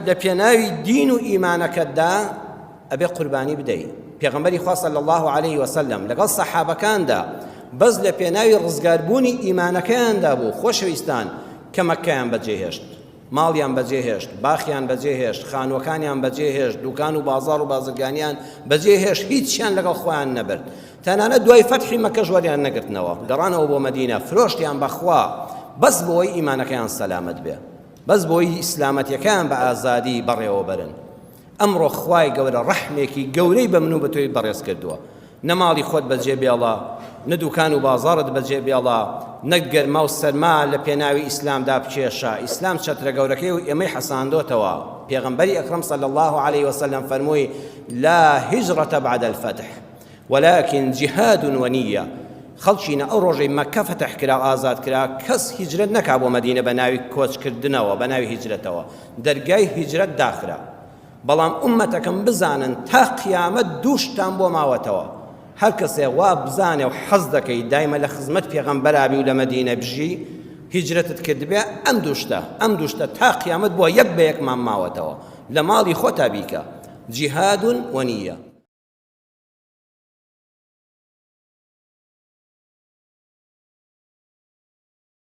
لە پێناوی دین و ئیمانەکەتدا ئەبێ قوربانی بدەی. پێغەمبەری خوا صلی اللە علیه وسلم لەگەڵ سەحابەکاندا بەس لە پێناوی ڕزگاربوونی ئیمانەکەیاندا بوو خۆشەویستان کە مەککەیان بەجێهێشت ماڵیان بەجێهێشت باخیان بەجێهێشت خانووەکانیان بەجێهێشت دوکان و بازاڕ و بازرگانیان بەجێهێشت هیچیان لەگەڵ خۆیان نەبرد تەنانەت دوای فەتحی مەکەش وەریان نەگرتنەوە گەڕانەوە بۆ مەدینە فرۆشتیان بەخوا بەس بۆی ئیمانەکەیان سەلامەت بێ بەس بۆی ئیسلامەتیەکەیان بە ئازادی بەڕێوە بەرن ئەمڕۆ خوای گەورە ڕەحمێکی گەورەی بە من و بە تۆی بەڕێز کردووە نە ماڵی خۆت بەجێ بێڵە نە دوکان و بازاڕت بەجێ بێڵە نە گەرما و سەرما لە پێناوی ئیسلامدا بکێشە ئیسلام چەترە گەورەکەی و ئێمەی حەساندۆتەوە پێغەمبەری ئەکرەم صلی الله علیه وسلم فەرمووی لا هجرة بعد الفتح ولكن جهاد ونیە خەڵکینە ئەو ڕۆژەی مەککە فەتح کرا و ئازاد کرا کەس هیجرەت نەکا بۆ مەدینە بە ناوی کۆچکردنەوە بە ناوی هیجرەتەوە دەرگای هیجرەت داخرا بەڵام ئومەتەکەم بزانن تا قیامەت دوو شتان بۆ ماوەتەوە هەر کەسێ وا بزانێ و حەز دەکەی دایمە لە خزمەت پێغەمبەرابی و لە مەدینە بژی هیجرەتت کردبێ ئەم دوو شتە ئەم دوو شتە تا قیامەت بۆ یەک بە یەکمان ماوەتەوە لە ماڵی خۆتا بیکە جیهاد و نییە.